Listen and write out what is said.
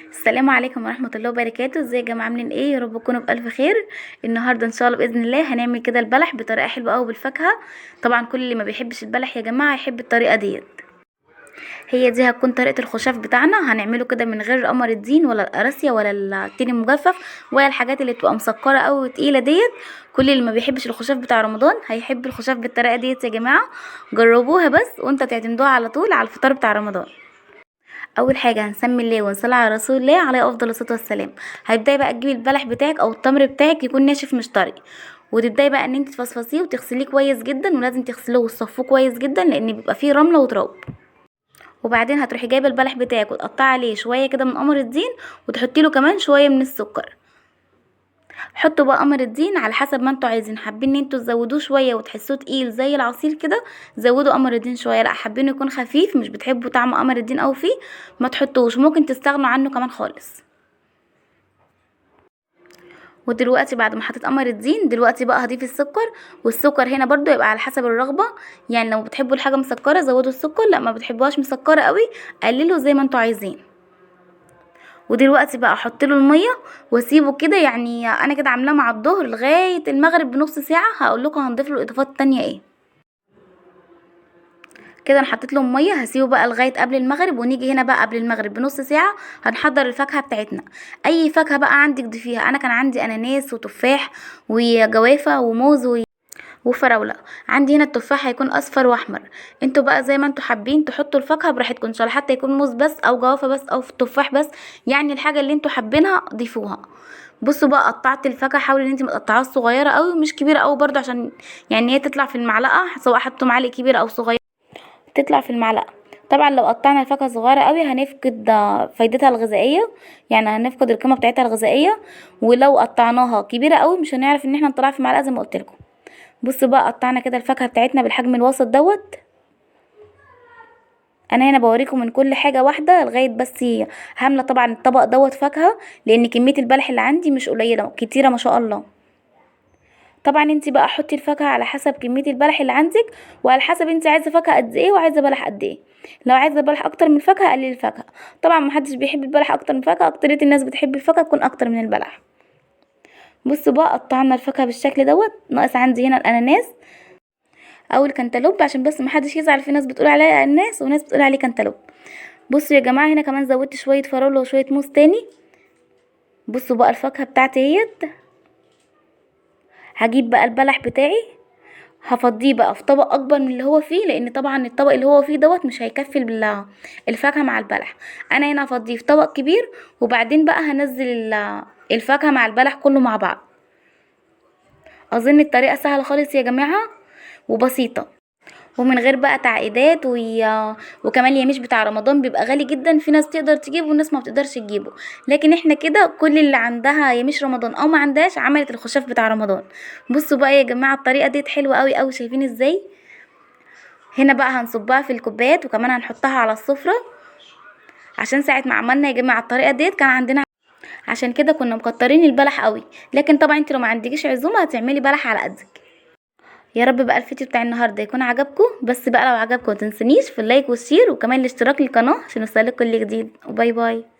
السلام عليكم ورحمة الله وبركاته. ازاي يا جماعة، عاملين ايه؟ يا رب تكونوا بألف خير. النهاردة ان شاء الله بإذن الله هنعمل كده البلح بطريقة حلوة قوي بالفاكهة. طبعا كل اللي ما بيحبش البلح يا جماعة يحب الطريقة ديت. هي دي هتكون طريقة الخشاف بتاعنا، هنعمله كده من غير قمر الدين ولا القراصية ولا التين المجفف ولا الحاجات اللي بتبقى مسكرة قوي وتقيلة ديت. كل اللي ما بيحبش الخشاف بتاع رمضان هيحب الخشاف بالطريقة ديت يا جماعة. جربوها بس وانت تعتمدوها على طول على الفطار بتاع رمضان. اول حاجة هنسمي الله ونصلي على رسول الله عليه افضل الصلاة والسلام. هتبداي بقى تجيبي البلح بتاعك او التمر بتاعك يكون ناشف مش طري، وتبداي بقى ان انت تفصفصيه وتغسليه كويس جدا، ولازم تغسلوه وتصفوة كويس جدا لان بيبقى فيه رملة وتراب. وبعدين هتروحي جايبه البلح بتاعك وتقطعي عليه شوية كده من قمر الدين، وتحطي له كمان شوية من السكر. حطوا بقى قمر الدين على حسب ما انتوا عايزين، حابين ان انتوا تزودوه شوية وتحسوه تقيل زي العصير كده زودوا قمر الدين شوية، لا حابين يكون خفيف مش بتحبوا طعم قمر الدين او فيه ما تحطوش، ممكن تستغنوا عنه كمان خالص. ودلوقتي بعد ما حطيت قمر الدين دلوقتي بقى هضيف السكر، والسكر هنا برضو يبقى على حسب الرغبة، يعني لو بتحبوا الحاجة مسكره زودوا السكر، لا ما بتحبوهاش مسكره قوي قللوا زي ما انتوا عايزين. ودلوقتي بقى احط له المية واسيبه كده، يعني انا كده عاملاه مع الظهر لغاية المغرب بنص ساعة. هقول لكم هنضيف له اضافات تانية ايه. كده انا حطيت له المية، هسيبه بقى لغاية قبل المغرب. ونيجي هنا بقى قبل المغرب بنص ساعة هنحضر الفاكهة بتاعتنا. اي فاكهة بقى عندك ضيفيها، انا كان عندي اناناس وتفاح وجوافه وموز وفراوله. عندي هنا التفاح هيكون اصفر واحمر، انتوا بقى زي ما انتوا حابين تحطوا الفاكهة براحتكم ان شاء الله، حتى يكون موز بس او جوافه بس او تفاح بس، يعني الحاجة اللي انتوا حابينها ضيفوها. بصوا بقى قطعت الفاكهة، حاولوا ان انت ما تقطعهاش صغيرة قوي ومش كبيرة قوي برده، عشان يعني هي تطلع في المعلقة، سواء حطيتوا معالق كبيرة او صغيرة تطلع في المعلقة. طبعا لو قطعنا الفاكهة صغيرة قوي هنفقد فايدتها الغذائية، يعني هنفقد القيمة بتاعتها الغذائية، ولو قطعناها كبيرة قوي مش هنعرف ان احنا نطلعها في المعلقة زي ما قلت لكم. بصوا بقى قطعنا كده الفاكهة بتاعتنا بالحجم الوسط دوت. انا هنا بوريكم من كل حاجة واحدة لغاية بس هامله طبعا الطبق دوت فاكهة، لان كمية البلح اللي عندي مش قليله، كتيرة ما شاء الله. طبعا انت بقى حطي الفاكهة على حسب كمية البلح اللي عندك، وعلى حسب انت عايزه فاكهة قد ايه وعايزه بلح قد ايه. لو عايزه بلح اكتر من الفاكهة قللي الفاكهة، طبعا ما حدش بيحب البلح اكتر من الفاكهة، اكتريه الناس بتحب الفاكهة تكون اكتر من البلح. بصوا بقى قطعنا الفاكهة بالشكل دوت. ناقص عندي هنا الاناناس او الكنتالوب، عشان بس ما حدش يزعل، في ناس بتقول عليه اناناس وناس بتقول عليه كنتالوب. بصوا يا جماعة هنا كمان زودت شوية فراوله وشوية موز تاني. بصوا بقى الفاكهة بتاعتي اهيت. هجيب بقى البلح بتاعي هفضيه بقى في طبق اكبر من اللي هو فيه، لان طبعا الطبق اللي هو فيه دوت مش هيكفي الفاكهة مع البلح. انا هنا هفضيه في طبق كبير، وبعدين بقى هنزل الفاكهة مع البلح كله مع بعض. اظن الطريقة سهلة خالص يا جماعة وبسيطة ومن غير بقى تعقيدات، وكمان اليميش بتاع رمضان بيبقى غالي جدا، في ناس تقدر تجيبه وناس ما بتقدرش تجيبه، لكن احنا كده كل اللي عندها يميش رمضان او ما عندهاش عملت الخشاف بتاع رمضان. بصوا بقى يا جماعة الطريقة ديت حلوة قوي قوي، شايفين ازاي؟ هنا بقى هنصبها في الكوبايات، وكمان هنحطها على السفرة، عشان ساعة ما عملنا يا جماعة الطريقة ديت كان عندنا، عشان كده كنا مكترين البلح قوي. لكن طبعا انت لو ما عندكيش عزومة هتعملي بلح على قدك. يا رب بقى الفيديو بتاع النهارده يكون عجبكم، بس بقى لو عجبكم ما تنسونيش في ال like وال share وكمان الاشتراك للقناة عشان يوصلك كل جديد. و bye bye.